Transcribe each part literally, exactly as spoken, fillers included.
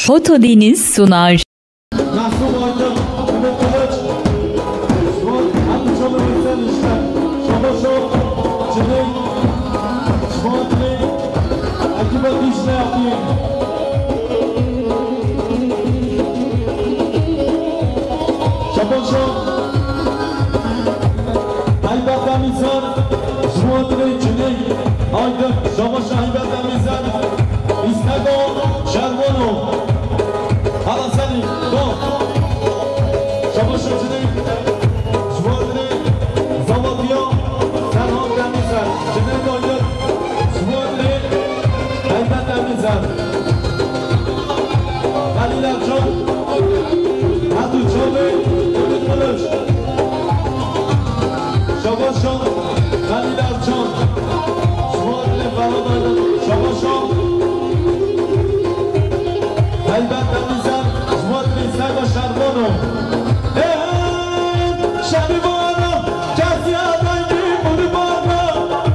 Foto Deniz sunar. Şabaşo, Heybet Demîzar, ji bo dilê Ciney Aydin, şabaşo Heybet Demîzar, Îstego Şervano, Halasenî, do. Şabaşo Ciney, ji bo dilê Zavatiya Serhan Demîzar, Ciney Aydin, ji bo dilê Heybet Demîzar. Xelîl Ercan, Hatu Çavê, Umut Kılıç. Şabaşo, Xelîl Ercan. Şumatilê Ferhat Aydın. Şabaşo. Heybet Demîzer, Şumatilê Seba Şervano. Hey, Şervano, kesiya dengî qurbana,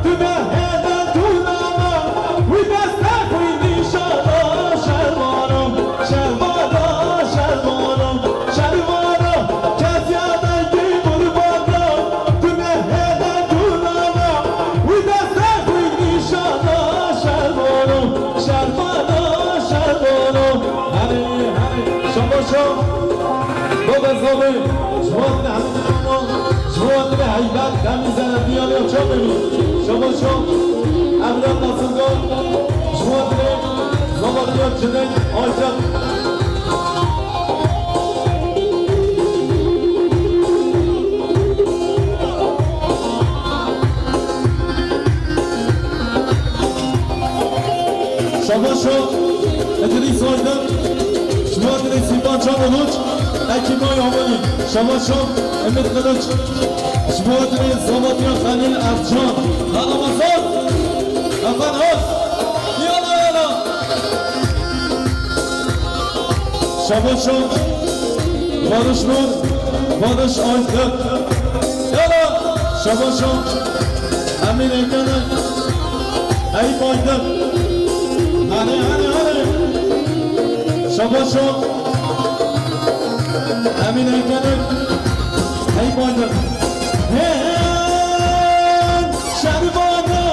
tu ne hêden tu nama, wî destê xwînî şada Şervano. Şervana, şervana, şervana, kesiya dengî qurbana, tu ne hêde tu nama, wî destê xwînî şada şervana, şervana, şervana. Herê, herê, şabaşo. Baba Zabê, ji bo te hemî Ji bo te heybet, demî zere diyalê çavê min. Şabaşo, Emre Qasımcan, ji bo te zavatiya Ciney Aycan. Şabaşo, Idrîs Aydın, ji bo te Sîpan Çavuluç, Ekîmay Amanî, Şabaşo, Ümit Kılıç. Ji bo dilê zavatiya Xelîl Ercan. La Ramazan! Efendim! Yala, yala! Şabaşo, Barış Nur, Barış Aydın. Yala! Şabaşo, Emîn Êkene, Eyüp Aydın. Hadi, hadi, hadi! Şabaşo, Emîn Eykenik, Eyüp Aydın. Hey, şervana,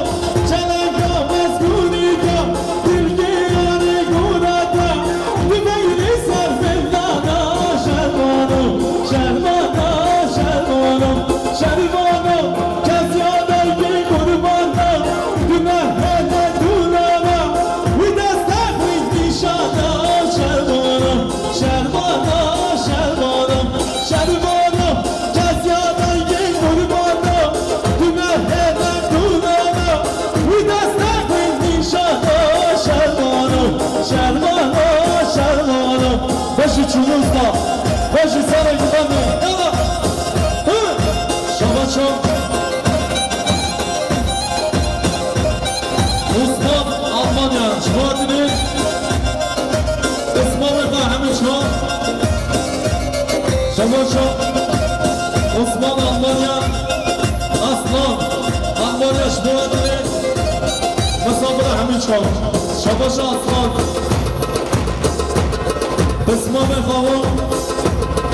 çelenka, mezgûnîka, dilgê yanê gorata, dibeyni ser zindana, şervana, şervana, şervana, şervana, kes ya dayê qurbana, tu ne hele tu nana, wî destê xwînî şada, şervana. Şervana, şervana, şervana, kes ya dengê qurbana, tu ne hêde tu nana, wî destê xwînî şada, şervana, şervana, şervana. Beşi çuluzda, beşi serê gidane, yala, hı, şabaşo. Osman Almanya, ji bo dilê Osmanê xwe hemî çar. Şabaşo. Osman Almanya, Aslan Almanya, ji bo dilê misafira hemî çar. Şabaşo Aslan. Pismamê xwe,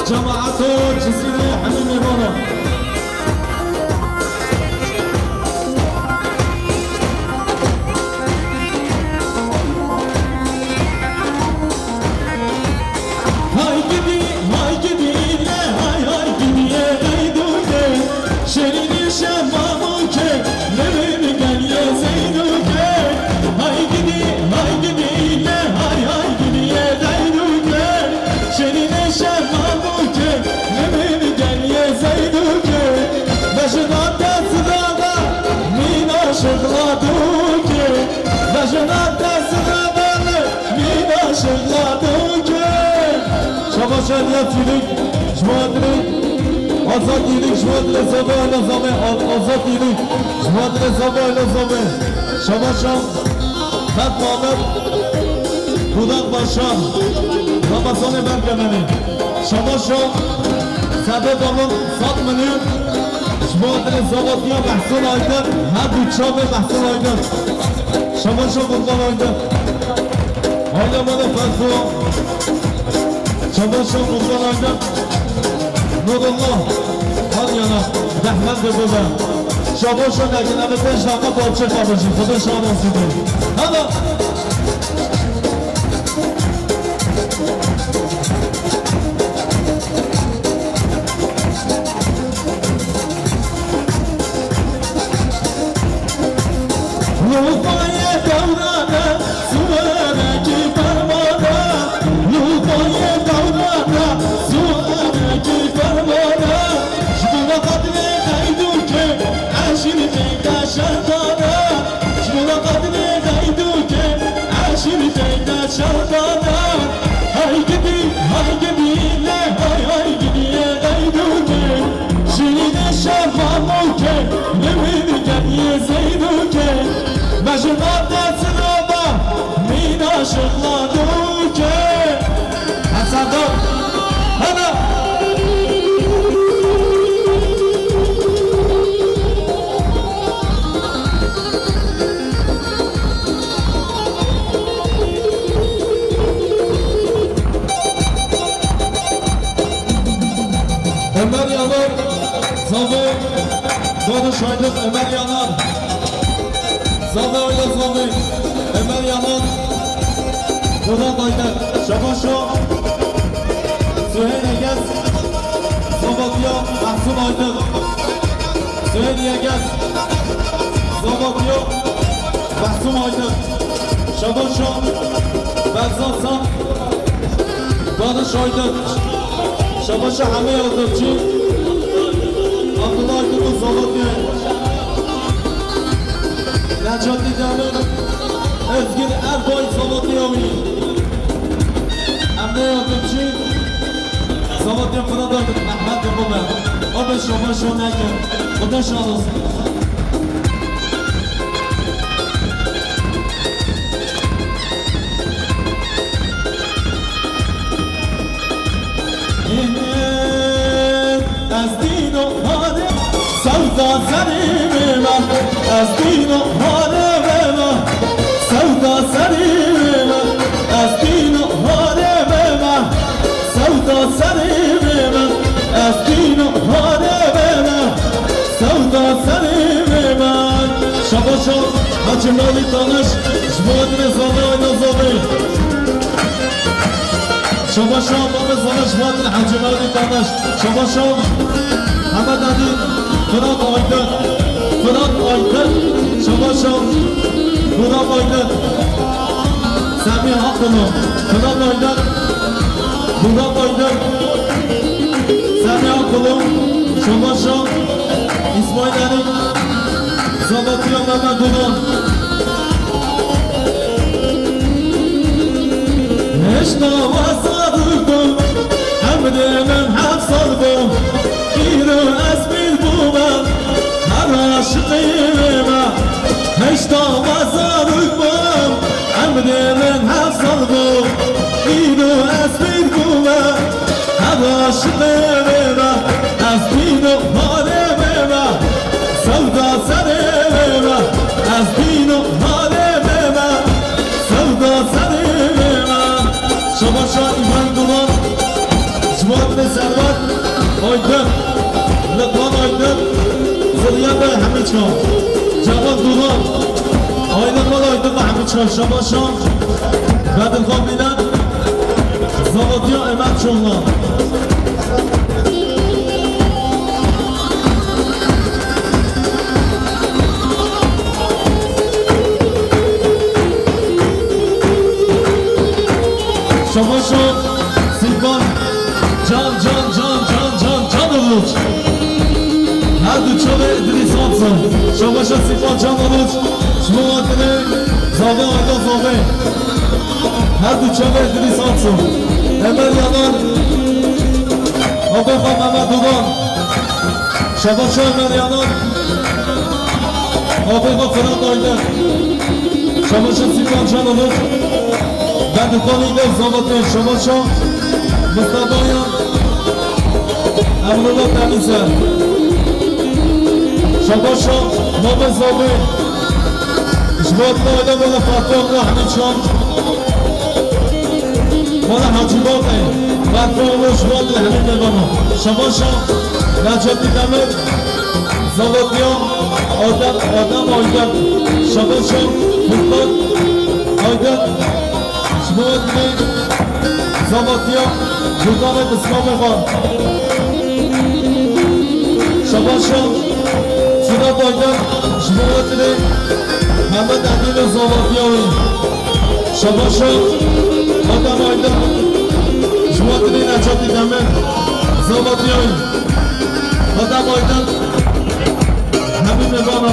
cemaeto Cizîrê hemî mêvana. Hay gidî, hay gidî, ne hay hay gidî, ê Zeydûkê. Şêrînî şemamoke, ne bê mi gelî, ê Zeydûkê. Hay gidî, hay gidî, ne hay hay gidî, ê Zeydûkê. Şêrînî şemamoke, ne bê mi gelî, ê Zeydûkê. Vejina te zirada, mîna şixla dûkê. Vejina te zirada, mîna şixla dûkê. Şabaşa Niyaz Çîlik, ji bo dilê Azad Çîlik, ji bo dilê Zava Elazamê, A-, Azad Çîlik, ji bo dilê Zava Elazamê. Şabaşa Mert Mahmut, Budak Başa, Ramazanê Bergemenê. Şabaşa Sebe Balon, sed milyon, ji bo dilê zavatiya Mehsûn Aydin, her du çavê Mehsûn Aydin. Şabaşa Qurban Aydin. Hayda bana Fethu. Şabaşa Musa Aydın. Nurullah. Hadi yana. Rahmet de baba. Şabaşa ne gene beş dakika parça kalacak. Xwedê şan olsun. Hadi. Lûpayê dewrane, suwarekî fermane. Lûpayê dewrane, suwarekî fermane. Ji bo me qedrê qeydûkê, eşîretê te şerdane. Ji bo me qedrê qeydûkê, eşîretê te şerdane. Hay gidî, hay gidî, lê hay, hay gidî, qeydûkê. Şîrînê şev mamûkê, li wî dikeniyê zeydûkê. Me ji nav destira ba, mîna şixla dûkê. Hesada, hana. Ömer Yanar, Zave, Barış Aydın, Ömer Yanar. Zave, Ayla Zave, Ömer Yanar. Murat Aydın, Şabaşo. Süheyl Egez, Zavatya, Mahsun Aydın. Süheyl Egez, Zavatya, Mahsun Aydın. Şabaşo, Berzan San. Barış Aydın. Şabaşa hemê yardımcı. Abdullah Aydın û Zalatê. Necati Demir. Özgür Erbay Zalatê Awî. Hemê yardımcı. Zalatê Fırat Aydın. Mehmet Yapımı. O da şabaşa nekin. O da şanslı. Ez dîno hare, sewda serê me, ez dîno hare me, sewda serê me, ez dîno hare me, sewda serê me, ez dîno hare me, sewda serê me. Şabaşa Hacı Mali Tanış, ji bo Zave, Ayna Zave. Şabaşa Mehmet Zanaş, Fatih Hacı Mali Tanış. Şabaşa Hemed Ali, Fırat Aydın. Fırat Aydın. Şabaşa Burak Aydın. Semih Akulu. Fırat Aydın. Burak Aydın. Semih Akulu. Şabaşa İsmail Ali. Zavatiya Mehmet Duran. Heşta wezar bû, emrê min heft sal bû. Îro ez pîr bûme, her aşiqê me. Heşta wezar bû, emrê min heft sal bû. Îro ez pîr bûme, her aşiqê me. Ez dîno harê me, sewda serê me. Ez dîno harê me, sewda serê me. Şabaşa İbrahim Duman, Civat ve Servat, Aydın, Lukman Aydın, Ziliyet ve Hemîçka. Cevat Duman, Aydın Mal Aydın ve Hemîçka. Şabaşa Bedirxan Bîlen, Zavatiya Ömer Çollan. Şabaşo, Sîpan, can, can, can, can, can, can Uluç. Her du çavê Idrîs Hansen. Şabaşo, Sîpan, can Uluç. Ji bo hatinê Zave, Ayda Zave. Her du çavê Idrîs Hansen. Emer Yanar. Abexa Mehmet Duran. Şabaşa Meryana. Abexa Fırat Aydın. Şabaşa Sîpan Can Onur. Bedixanî Lev Zavatê. Şabaşa Mustafa Yan. Emrullah Temîze. Şabaşa Mehmet Zabi. Ji bo aile ve Fatih Abdullah Hemîd Şam. Mala Hacî Bab e. Berfa û ji bo hemî mêvanan. Şabaşa Necatî Demir, Zavatiya Adem, Adem Aydin. Şabaşa Furkan Aydin. Ji bo Zavatiya Furkanê Biskamê xwe. Şabaşa Fırat Aydın, ji bo wetinê Mehmet Emîn û Zavatiya wî. Şabaşa Adem Aydın, ji bo wetinê Necatî Demir, Zavatiya wî. Adem Aydın, hemî mêvana.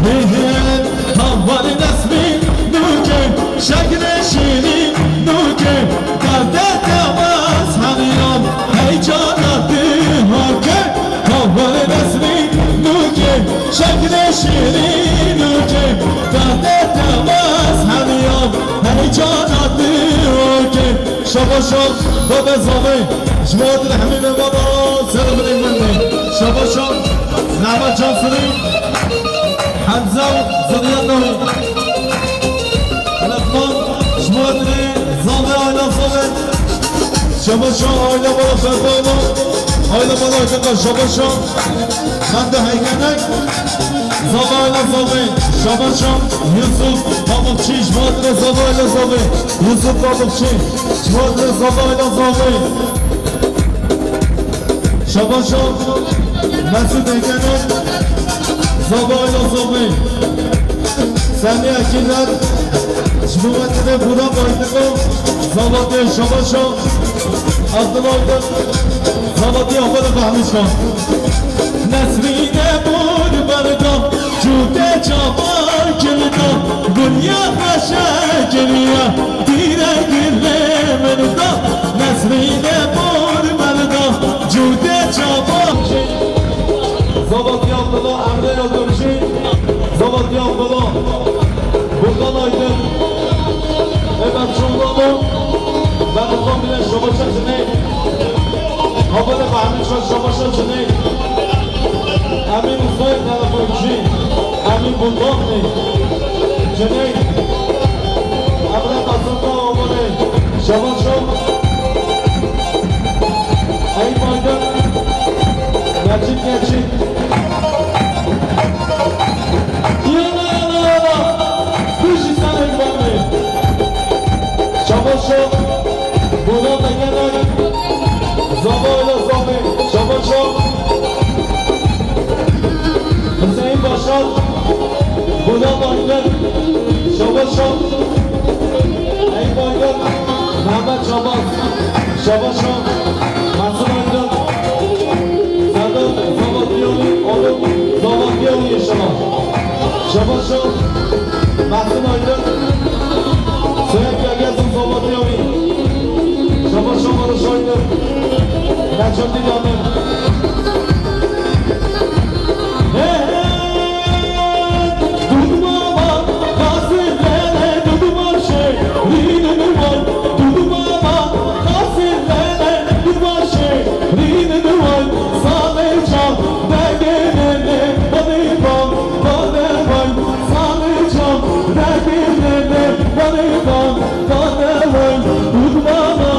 Hey, hey, havalê Nesrîn nûke, şeklê şîrîn nûke, derdê tewaz hemiyan, heycana dihake. Havalê Nesrîn nûke, şeklê şîrîn nûke, derdê tewaz hemiyan, heycana dihake. Şabaşa Bebe Zavê, ji bo hemî mêvana, ser binê min de. Şabaşa Nehmet Cansirî, Hemza û Zilya Navî. Lukman, ji bo Zave, Ayla Zave. Şabaşa Ayla Bala Ferdana. Ayla Bala Aydın, şabaşa. Mehmet Heykenek. Zave Ayla Zave. Şabaşa Yusuf Pamukçi, ji bo Zave Ayla Zave. Yusuf Pamukçi. Ji bo Zave Ayla Zave. Şabaşa Mesut Egener, Zava Ayla Zovê. Saniye Ekinder, ji bo wetinê Burak Aydın'ın, Zava diye Şabaşa, Abdullah Aydın, Zava diye Ahmet Fahmi Şah. Nesrîne bor berda, cûte çava kilda, dinya xweşe kiriye, tîre gilê min da. Nesrîne bor berda, cûte çava. Zavatiya Abdullah, Emre Yardımcı, Zavatiya Abdullah, Burhan Aydın, Ömer Çulbano, Berkan bile Şabaşa Cüneyt, Havale Mahmut Şah Şabaşa Cüneyt, Emin Uzay Telefoncu, Emin Buldanlı, Cüneyt, Emre Kasım'da Havale, Şabaşa, Eyüp Aydın, Necip Geçit. Yana, yana, yana. Kuş sen ekranı. Şabaşo. Buradan da gelen. Zava ile Zami. Şabaşo. Hüseyin Başar. Buradan da gelen. Şabaşo. Eyüp Aydın. Mehmet Çabaz. Şabaşo. Hasan Aydın. Serdar Zavatiyalı, oğlum Zavatiyalı yaşama. Şabaşo. Hasan Aydın. Sürekli gelsin Zavatiyalı. Şabaşo Barış Aydın. Necati Yanır. Hey, hey! Dudmama, gazilere dudma şehrinin var. Dudmama, gazilere dudma şehrinin var. Sağlıca, begenene, baniba, banevan. Sağlıca, begenene, baniba, banevan. Dudmama,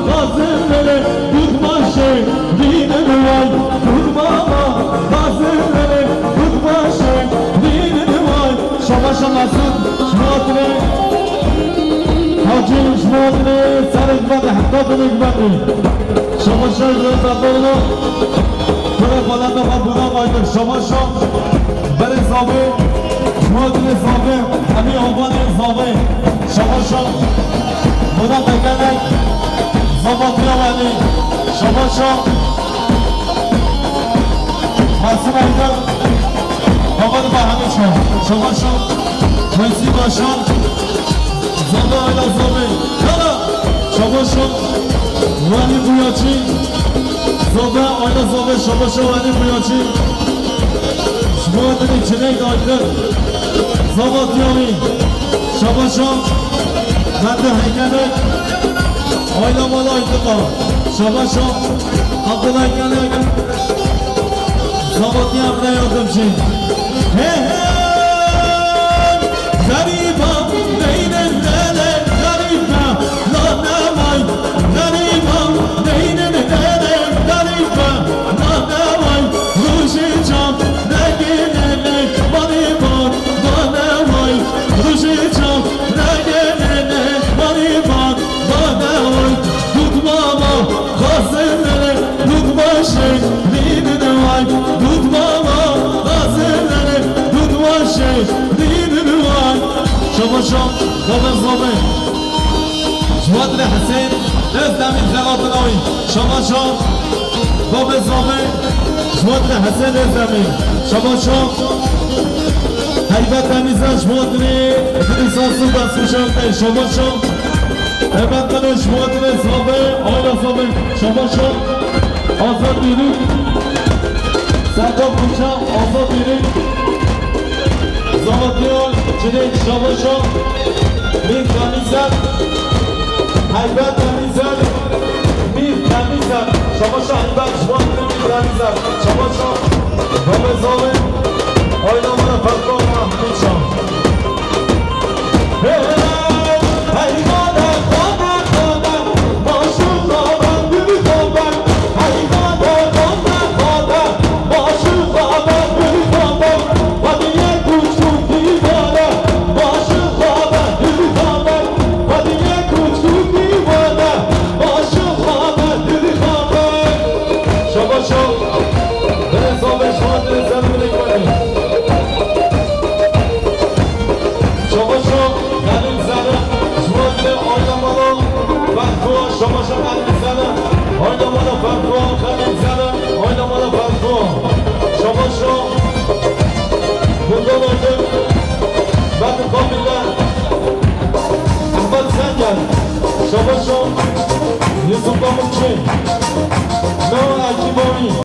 gazilere dudma şehrinin var. Dudmama, gazilere dudma şehrinin var. Şabaşa Mesut, ji bo hatinê Hacî, ji bo hatinê serê dibe de heta binê dibe. Şabaşa ji bo Zafar, pere xaleta xwe bûna Aydın. Şabaşa berê Zavê, ji bo hatinê Zavê, hemî obanê Zavê. Şabaşa bûna tekenek, Zavatiya welî. Şabaşa Hasan Aydın, Havan Bahane Şah, Şabaşo, Feyzi Başar, Zada Ayla Zame, Kara, Şabaşo, Vali Buyaçî, Zada Ayla Zame, Şabaşo, Vali Buyaçî, Şubatini Çinek Aydın, Zada Diyami, Şabaşo, Mehdi Heykelek, Ayla Mala Aydın, Şabaşo, Abdullah Heykelek, Zavatiya Emre Yardımcı. Hey, hey! Gariba, neyne, nene, gariba, la, la, la, Şabaşo, Babê Zobê. Ji bo te Hesên Êzdemî xelatê wî. Şabaşo, Babê Zobê. Ji bo te Hesên Êzdemî. Şabaşo. Heybet Temîza ji bo te Îdrîsa Sû destnîşan te. Şabaşo. Heybet Temîza ji bo te Zobê. Ayla Zobê. Şabaşo. Azad Bîrî. Serdar Koça. Azad Bîrî. Zavatiya Cinên Şabaşa, Mîr Temîzer, Heybet Temîzer, Mîr Temîzer, Şabaşa Heybet, ji bo Mîr Temîzer, Şabaşa Babê Zalê, Ayna Mara Fatma Mahmûd Şah. Hey, hey, hey, hey, hey, hey, hey, hey, hey, hey, Şabaşo, berê Zobê, ji bo te Zerrê Lêkmanî. Şabaşo, Xelîl Zerre, ji bo te Ayna Mala Ferko, Şabaşo Xelîl Zerre, Ayna Mala Ferko, Xelîl Zerre, Ayna Mala Ferko. Şabaşo, Gundan Aydın, Bedri Kabile, Ahmet Senger, Şabaşo, Yusuf Pamukçu.